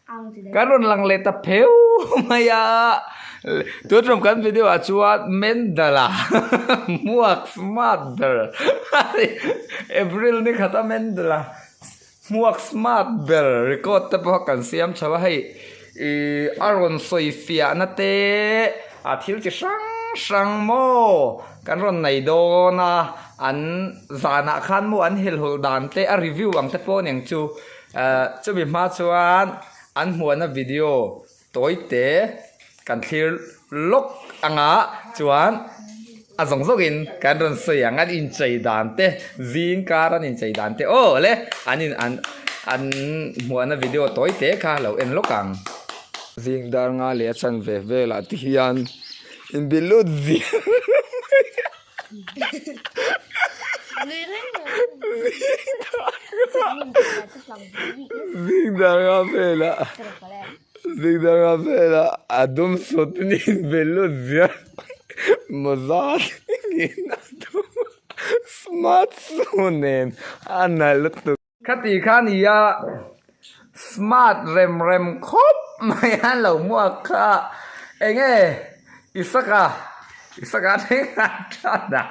Kan rawn lang leh ta pheu mai a, tun ṭum kan video ah chuan Mendala hmuak smart ber April ni khata Mendala hmuak smart ber record te pawh kan siam chho a hei ih a rawn sawi fiahna te a thil chi hrang hrang maw kan rawn nei dawn a an zanah khan maw an helhawlh dan te a review ang te pawh aniang chu. Chumi hma chuan an hmuahna video tawi te kan thlir lawk anga chuan a zawng zawngin kan rawn sawi ang an inchei dan te zing kar an inchei dan te aw le an in an an hmuahna video tawi te kha lo en lawk ang. Zing dar nga leh a chan ve velah te hian inbilut zir mai a. Zingdanga velah a dum sut in belut ziah mawza thlengin a dum a smart su nen a nalh lutuk. Khati kha nia smart rem rem khawp mai a lo hmuak kha enge Isaka Isaka thleng a tan a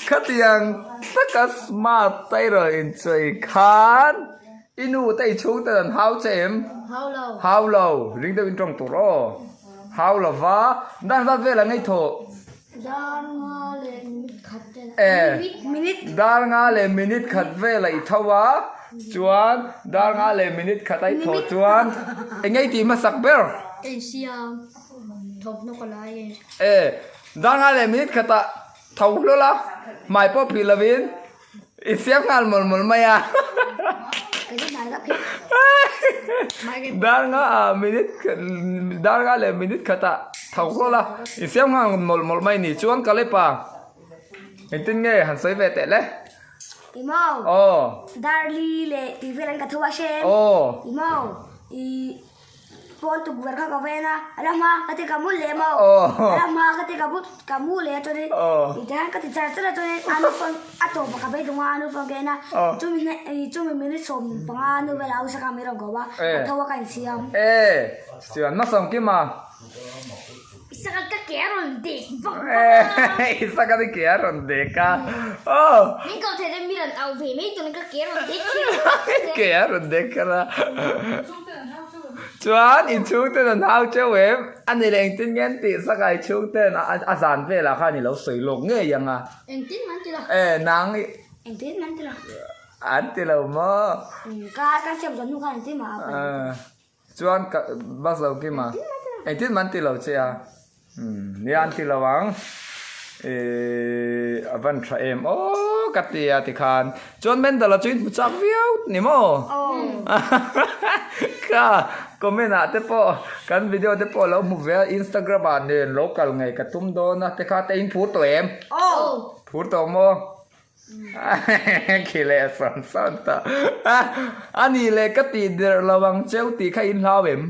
khatiang taka smart ta i rawn inchei khan i nu te i chhung ten an hau che em? Hau lo. Hau lo ring deuhin tawng tur aw hau lova dan zat vel ang ei thawh. Dar nga leh minute khat vel Eh, minute. Dar nga leh minute khat vel a i tho a, chuan dar nga leh minute khat a i thawh chuan eng nge i tih hmasak ber? Ka insiam thawmhnaw ka lai e. Eh, dar nga leh minute khat ah tho hlawl a, hmai pawh phih lovin I siam nghal mawlh mawlh mai a. Dar nga ah minute dar nga leh minute khat ah tho hlawl a i siam nghal mawlh mawlh mai ni chuan ka lepa engtin nge han sawi ve teh le. Imau. Aw. Darli leh tih vel an ka tho a hrem. Aw. Imau i. Pawn tukverh kha ka ven a, a la hma ka ti ka mu leh maw, a la hma ka ti ka but ka mu leh a chuanin tihian ka ti char char a chuanin a nu phone a tawp a ka beidawng a a nu phone ka en a chumi hne chumi minute 15 a nu velah hausa kha min rawn ko a a tho a ka insiam. E chuan hmasawm kim a. Isaka ka ke a rawn dek vak vak a. Isaka te ke a rawn dek a. Aw. Min ko thei te mi rawn au ve mai tun ka ke a rawn dek kher a. Ke a rawn dek kher a. Chuan in chhung ten an hau teuh em? A ni leh engtin nge an tih Isaka i chhung ten a zan velah khan i lo sawi lawk ngei ang a. Engtin man ti lo. E nang i. Engtin man ti lo. An ti lo maw? Ka ka siam zawh hnu khan engtin mah a. Chuan ka bus lo kim a, engtin man ti lo che a, umm nia an ti lo ang, ihh a van tha em aw ka ti a tikhan chuan Mendala chu in hmu chak viau ni maw ka comment ah te pawh kan video te pawh lo hmu ve a Instagram ah nen lo kal ngei ka tum dawn a tikha te in phur tawh em? Phur tawh maw? Khi leh sawn sawn ta. A nih leh ka tih der lo ang cheu tih kha in hlau em?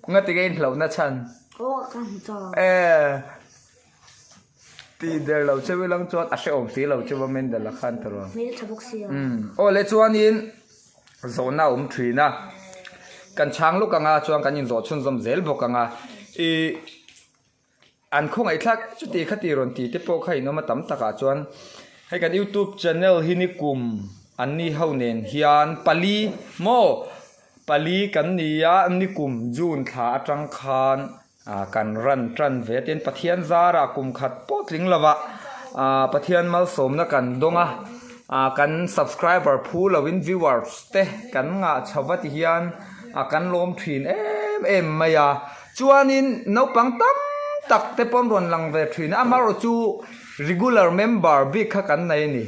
Nga ti ka in hlauh na chhan? E tih der lo cheu ilang chuan a hrehawm si lo chu va Mendel a khan ta rawh. Aw le chuanin zawhna a awm thin a. Kan chhang lawk anga chuan kan inzawh chhunzawm zel bawk anga. Ih. An khawngaihthlak chuti khati rawn ti te pawh kha in awm a tam takah chuan hei kan youtube channel hi ni kum an ni ho nen hian pali maw pali kan ni a ni kum june thla atang khan ah kan run tan ve tin Pathian zarah kum khat pawh tling lova ah Pathian malsawmna kan dawng a ah kan subscriber phu lovin viewers te kan ngah chho va ti hian ah kan lawm thin em em mai a. Chuanin naupang tam tak te pawh an rawn lang ve thin a, amaherawh chu regular member bik kha kan nei a ni.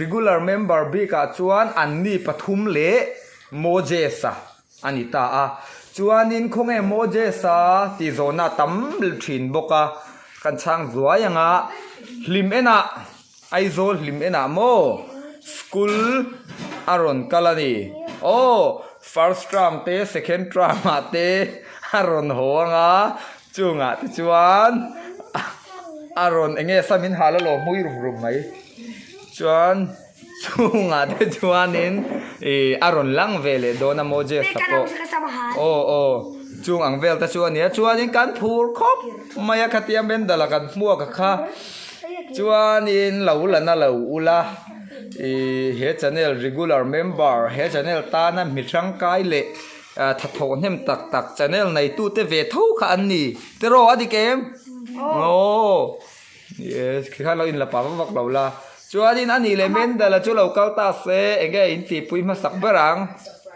Regular member bikah chuan anni pathum leh Moses-a a ni ta a. Chuanin khawnge Moses-a tih zawhna a tam thin bawk a, kan chhang zuai ang a, hlim enah Aizawl hlim enah maw school a rawn kal a ni. Aw first term te second term ah te a rawn haw ang a, chungah te chuan a rawn eng nge sam in hal alawm hmui rum rum mai chuan. Chungah te chuanin ih a rawn lang ve leh dawn a Moses a pawh. Aw aw chung ang vel te chu a nia chuanin kan phur khawp mai a khatia Mendal a kan hmuak a kha chuanin lo la na lo ula ih he channel regular member he channel tana mi tangkai leh thathawh hnem tak tak channel neitute ve tho kha an ni tiraw a dik em? Aw. Yes, khi khan lo in la pa vak vak lo la. Chuanin a nih leh Mendala chu lo kal ta se, enge in tihpui hmasak ber ang?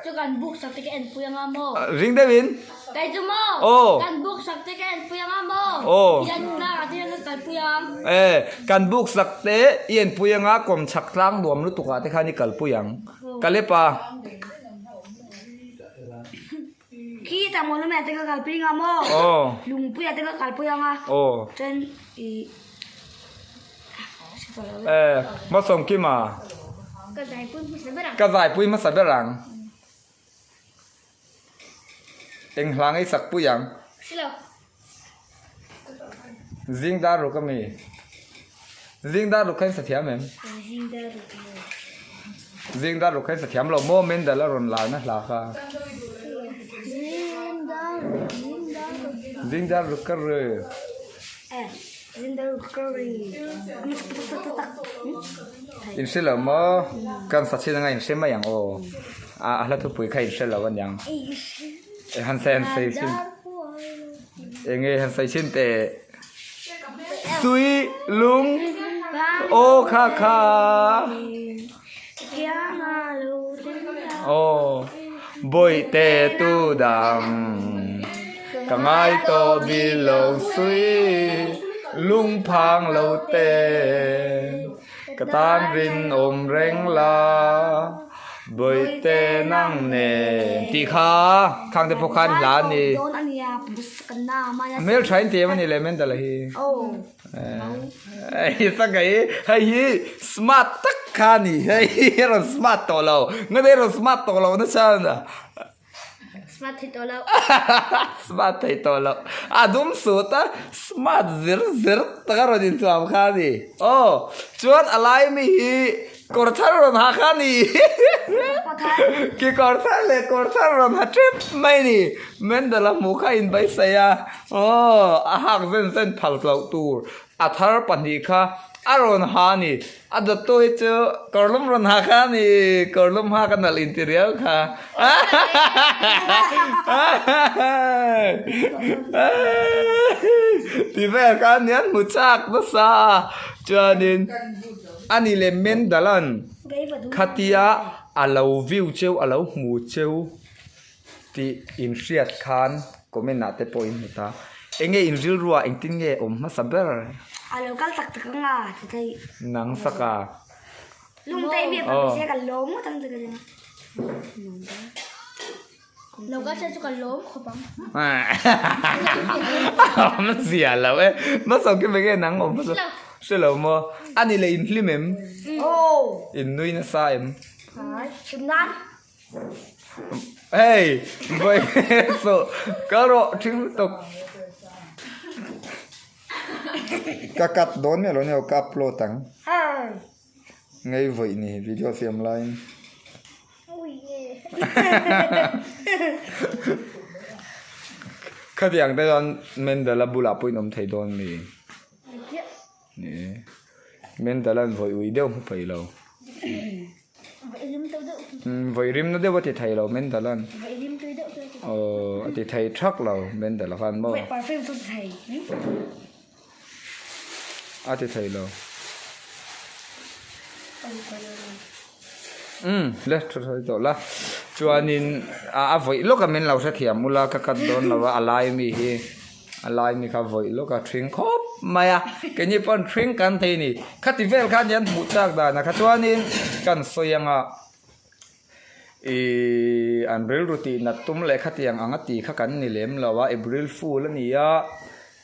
Chu kan book sak te ka enpui anga maw? Ring deuhin. Kei chu maw? Aw. Kan book sak te ka enpui anga maw? Aw. Hian tlangah te hian ka kalpui ang. E, kan book sak te i enpui anga kawmchhak tlang nuam lutuk ah te khan i kalpui ang. Kalepa. Khi ta monument te ka kalpui anga maw? Aw. Lungpuia te ka kalpui anga. Aw. Chuan i Eh, Mawsawmkima. Ka zaipui hmasa ber ang. Ka zaipui hmasa ber ang. Eng hla ngei sak pui ang. Silo. Zing dar ruk ami. Zing dar ruk kha in sa thiam em? Zing dar ruk maw. Zing dar ruk kha in sa thiam lo maw Mendal a rawn lar na hla kha. Zing dar ruk, zing dar ruk. Zing dar ruk ka ri. Eh, zing dar ruk ka ri. In hre lo maw? Kan sa chin anga in hre mai ang aw. A hla thupui kha in hre lo aniang. Han sai han sai chin. Enge han sai chin teh. Sui lung aw kha kha. Aw bawihte tu dang ka ngai tawh bil lo sui lung phang lo te ka tan rinawm reng la bawihte nang nen tih kha khang te pawh khan hla a ni. Hmeltha in ti em a ni le Mendala hi. Hei sangha hi hei hi smart tak kha a ni hei hi a rawn smart tawh lo ngawt hi a rawn smart tawh lo nasa a Smart thei tawh lo smart thei tawh lo a dum sut a smart zir zir tak a rawn inthuam kha a ni aw chuan a lai mi hi Kawr thar rawn ha kha ni Ki kawr thar leh kawr thar rawn ha tep mai ni Mendel a hmuh kha in beisei a aw a hak zen zen phal tloh tur a thar pahnih kha a rawn ha ni a dawttu hi chu kawr lum rawn ha kha ni kawr lum ha ka nalh inti riau kha Ti vel kha anian hmu chak nasa chuanin. A ni leh Mendalan khatia a lo view cheu a lo hmu cheu tih in hriat khan comment ah te pawh in hmu ta. Enge in rilruah engtin nge awm hmasa ber? A lo kal tak tak anga ti thei. Nang saka. Lungtei mi pa se ka lawm ngawt ang ti ka ring a. Lo ka hria chu ka lawm khawp ang. Awm zia lo e. Hmasa khi menge nang awm hmasa. Hre lo maw? A ni leh in hlim em? Aw. In nui nasa em? Hlim nan. Hei, vawi so ka rawh thing lutuk. Ka cut dawn miah lo nia ka upload ang. Ngei vawi ni video siam laiin. Khatiang te chuan Mendala bulah pawh in awm thei dawn mi? Ni Mendala an vawi ui deuh hmu peih lo. Vawi rim na deuh a ti thei lo Mendala an. Aw a ti thei thak lo Mendala khan maw. A ti thei lo. Umm le tha tha tawh la. Chuanin a vawih lawk a min lo hrethiam ula ka cut dawn lo a a lai mi hi a lai mi kha vawih lawk a thing khawp mai a keini pawn thing kan thei a ni. Khati vel khan hian hmuh chak dan a kha chuanin kan sawi anga Ihh an rilru tih nat tum leh khatiang ang a tih kha kan ni lem lo a, April Fool a ni a,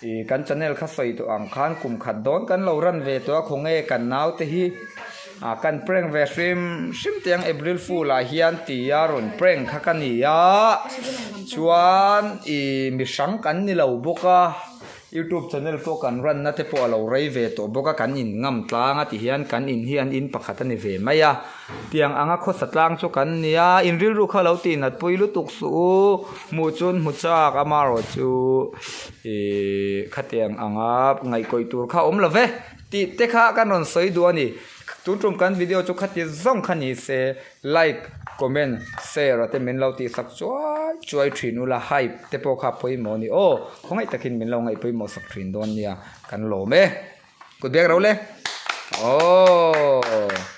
ih kan channel kha sawi tawh ang khan kum khat dawn kan lo run ve tawh a, khawnge kan naute hi ah kan prank ve hrim hrim teh ang April Fool ah hian tia rawn prank kha ka ni a, chuan ih mi hrang kan ni lo bawk a. Youtube channel pawh kan run na te pawh a lo rei ve tawh bawk a, kan in ngam tlang a ti hian kan in hi an in pakhat a ni ve mai a, tiang anga khawsa tlang chu kan nia, in rilru kha lo tih nat pui lutuk suh u, hmuh chuan hmu chak amarawh chu ihh khatiang anga ngaihkawih tur kha a awm lo ve tih te kha kan rawn sawi duh a ni, tun tum kan video chu khati zawng kha ni se like comment share a te min lo tih sak chuai chuai thin ula hype te pawh kha pawimawh a ni aw khawngaih takin min lo ngaih pawimawh sak thin dawn nia kan lawm e kut bek ro le aww.